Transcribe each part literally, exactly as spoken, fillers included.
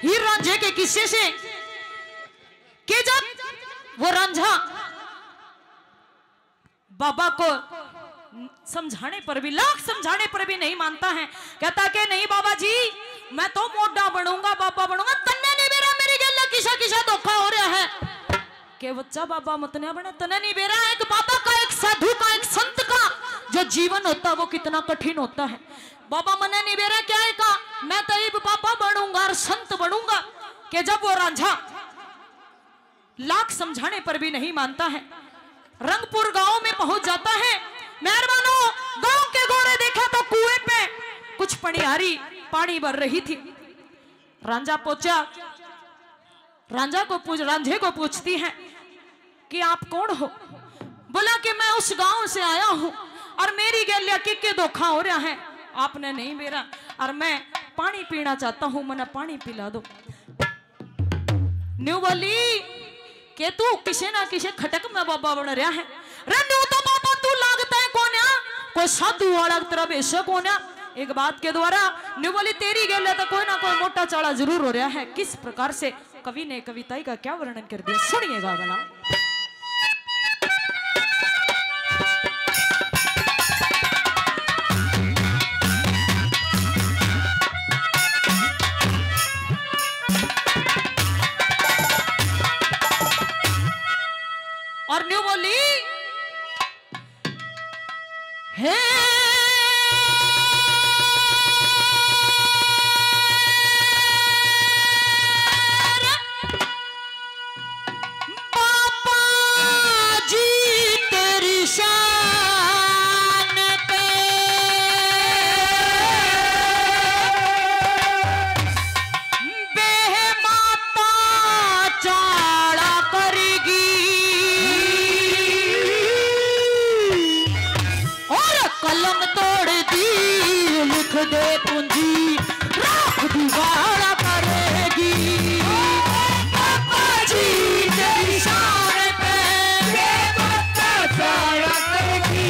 हीर रांझे के किस्से से कि जब वो रांझा बाबा को समझाने पर भी, लाख समझाने पर भी नहीं मानता है। कहता कि "नहीं बाबा जी, मैं तो मोटा बनूंगा, बाबा बनूंगा।" "तन्ने नहीं बेरा मेरी गेल किसा किसा धोखा हो रहा है।" के बच्चा बाबा मत ना बना, तने नहीं बेरा एक बाबा का, एक साधु का, एक संत का जो जीवन होता है वो कितना कठिन होता है। बाबा मने नहीं बेरा क्या है का, मैं तो इब बाबा बनूंगा और संत बनूंगा। कि जब वो रांझा लाख समझाने पर भी नहीं मानता है, रंगपुर गांव में पहुंच जाता है। मेहरबानों, गांव के गोरे देखा तो कुएं पे कुछ पनिहारी पानी भर रही थी। रांझा पहुंचा, रांझा को पूछ, रांझे को पूछती है कि "आप कौन हो?" बोला कि "मैं उस गांव से आया हूं और मेरी गेल्या के के धोखा हो रहा है, आपने नहीं बेरा, और मैं पानी पीना चाहता हूं, मने पानी पिला दो।" न्यू बोली कि "तू किसे ना किसे खटक में बाबा बन रहा है रे, न्यू तो बाबा तू लागता है कोन्या, कोई साधु वाला तेरा भेष कोन्या।" एक बात के द्वारा न्यू बोली, "तेरी गेल्या तो कोई ना कोई मोटा चाला जरूर हो रहा है।" किस प्रकार से कवि ने कविताई का क्या वर्णन कर दिया, सुनिएगा भला। और न्यू बोली, हे बाबा जी तेरी शान पे बेमाता चाला करेगी। और कलम तोड़ दी लिख दे पूंजी, राख दिवाला करेगी। बाबा जी तेरी शान पे बेमाता चाला करेगी।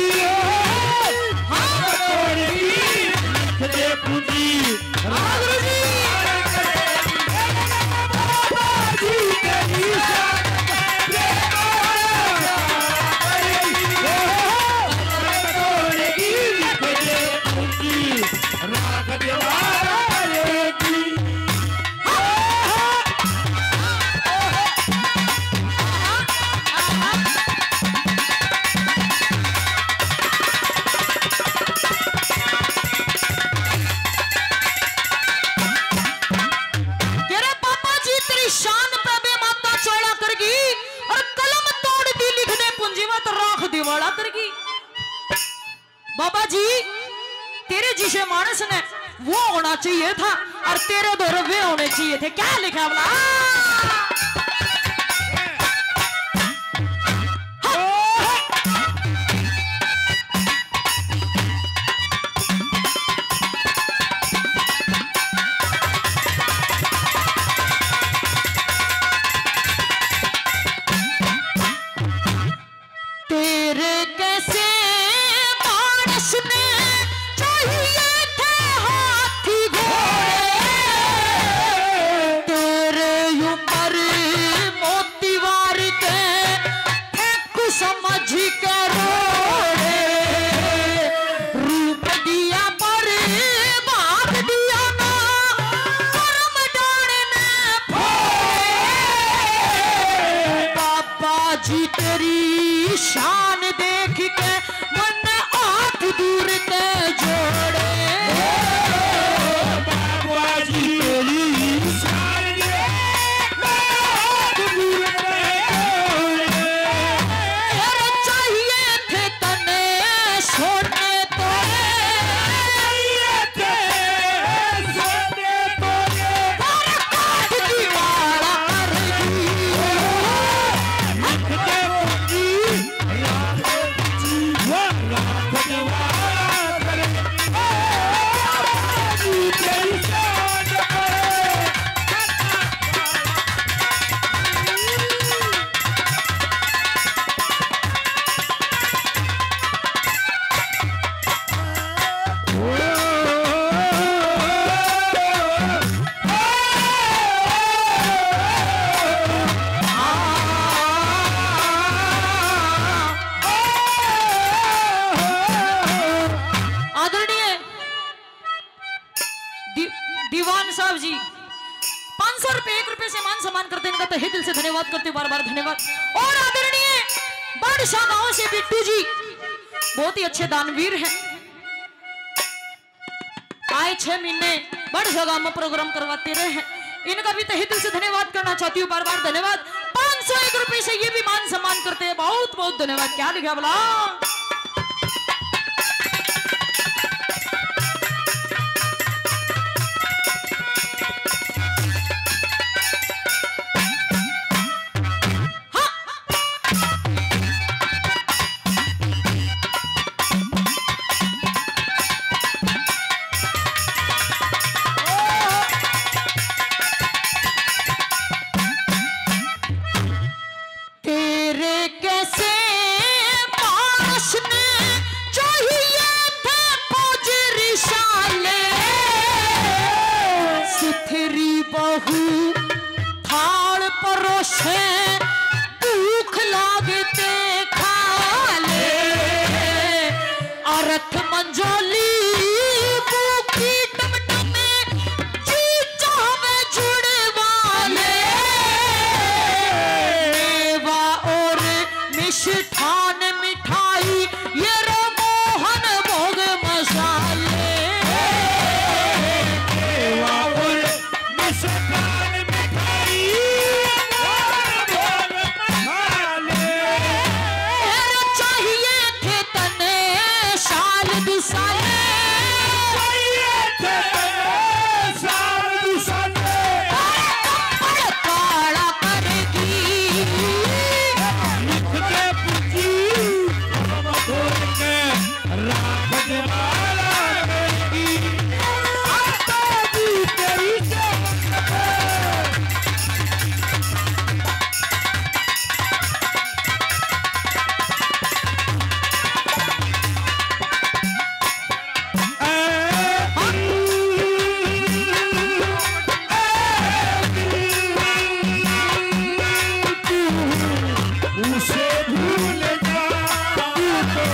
हाँ, तोड़ दी लिख दे पूंजी। तेरे पापा जी तेरी शान पे बेमाता चाला करगी और कलम तोड़ दी लिख दे पूंजी में तो राख दिवाला करगी। बाबा जी, तेरे जिसे मानस ने वो होना चाहिए था और तेरे धोरे वे होने चाहिए थे। क्या लिखा बोला? तेरे कैसे मानस ने चाहिए थे हाथी घोड़े, तेरे ऊपर मोती वार के फेंकू समझ के रोड़े। रूप दिया पर भाग दिया ना, कर्म डाल ने फोड़े। बाबा जी तेरी शान देख के मन हाथ दूर ते जोड़े। बाबा जी तेरी शान देख के हाथ दूर ते जोड़े। अरे चाहिए थे तने सोने तोरे, चाहिए थे सोने तोरे। अरे काट दिवाला कर दी। दी-, दीवान साहब जी, पाँच सौ रुपए, एक रुपए से मान सम्मान करते हैं, इनका तहे दिल से धन्यवाद करते हैं, बार बार धन्यवाद। और आदरणीय बादशाह गांव से बिट्टू जी, बहुत ही अच्छे दानवीर हैं, आए छह महीने बादशाह गांव में प्रोग्राम करवाते रहे हैं, इनका भी तहे दिल से धन्यवाद करना चाहती हूँ, बार बार धन्यवाद। पाँच सौ एक रुपए से ये भी मान सम्मान करते हैं, बहुत बहुत धन्यवाद। क्या लिखा भला? तेरे कैसे मानस ने चाहिए थे फौज रिसाले, सुथरी बहू थाल परोसे, भूख लागते खा ले। अरथ मंजोली भूखी टमटमे, जी चावे जुड़वा ले। मेवा और मिष्ठान मिठाई, ये रे मोहन भोग मसाले। मेवा और मिष्ठान मिठाई, ये रे मोहन भोग मसाले। ये रे चाहिए थे तने साल दो साल। चाहिए थे तने साल दो साल। अरे कपड़ काला करेगी। लिख दे पूंजी, हम खोल के राख दे माला करेगी। आता जी तेरी से उसे भूल जा, तू तो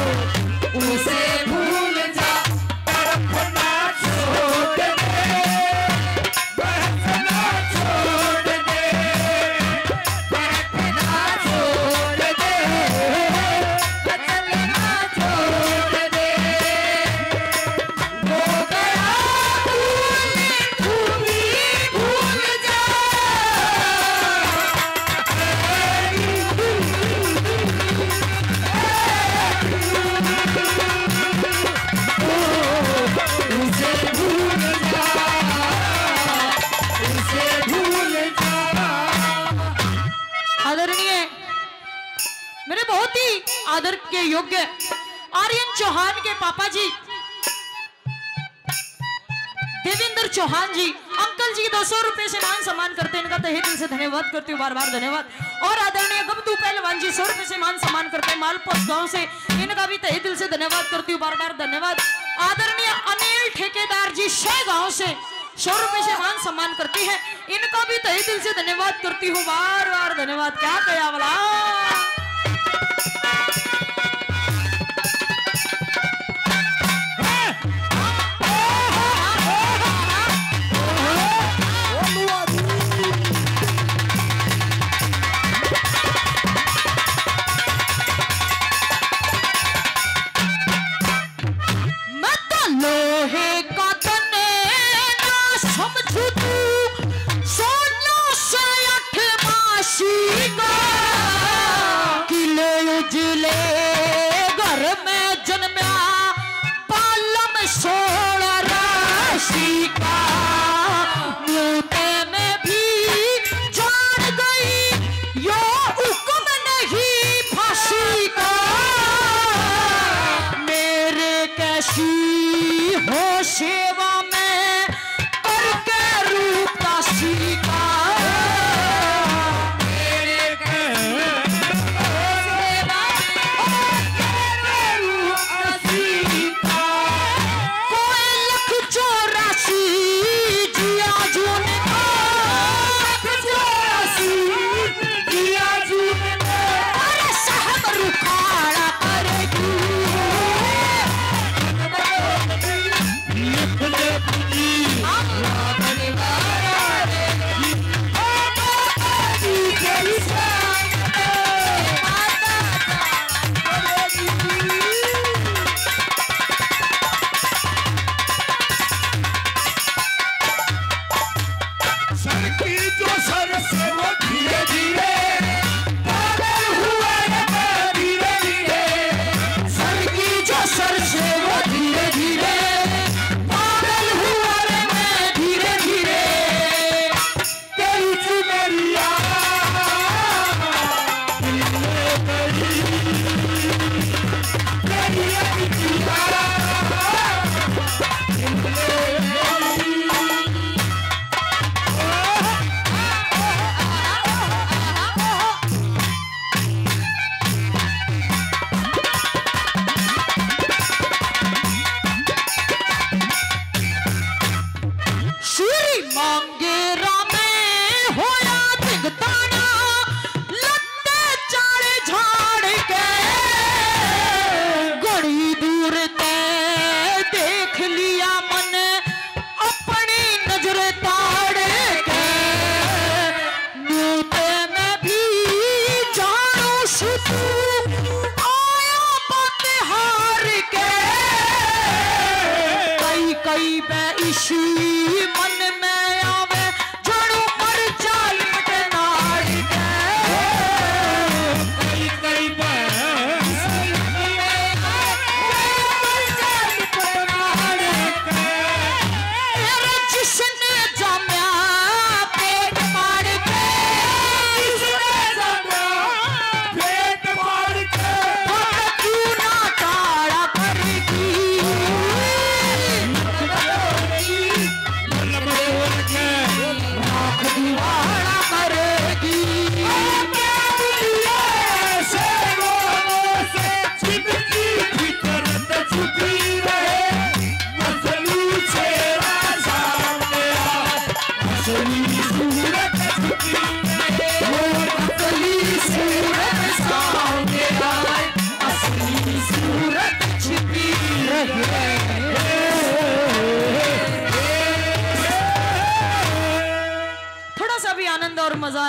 उसे भूल जा, तड़पना छोड़ दे, बहसना छोड़ दे, बहसना छोड़ दे, बहसना छोड़ दे। आदरणीय, मेरे बहुत ही आदर के योग्य आर्यन चौहान के पापा जी, देवेंद्र चौहान जी, अंकल जी, दो सौ रुपए से मान सम्मान करते हैं, इनका तहे दिल से धन्यवाद करती हूँ, बार बार धन्यवाद। और आदरणीय गमतू पहलवान जी, सौ रुपए से मान सम्मान करते हैं, मालपोस गांव से, इनका भी तहे दिल से धन्यवाद करती हूँ, बार बार धन्यवाद। आदरणीय अनिल ठेकेदार जी, शह गांव से, सौ रुपए से मान सम्मान करते हैं, इनका भी तहे दिल से धन्यवाद करती हूँ, बार बार धन्यवाद। क्या कहा भला? मैं तो लोहे का तने ना समझू तू, सोना से अठ मासी का। मांगेरा में होया धिगताना, लत्ते चाले झाड़ के। घणी दूर ते देख लिया मन अपनी नजर ताड़ के। न्यू ते मैं भी जानू सु तू आया बात हार के। कई कई बै इसी मन में आवे, जानू मर जाए नाड़ के। कई कई बै जिसने जाम्या पेट पाड़ के, जिसने जाम्या पेट पाड़ के, बात क्यों ना टाला करेगी? नाक दिवाला करेगी। ऐसे लोगों से जिंदगी फिकरत छुपी रहे, असली चेहरा सामने आए, असली सूरत छुपी रहे, वो असली सूरत सामने आए, असली सूरत छिपी रहे। थोड़ा सा भी आनंद और मजा आया।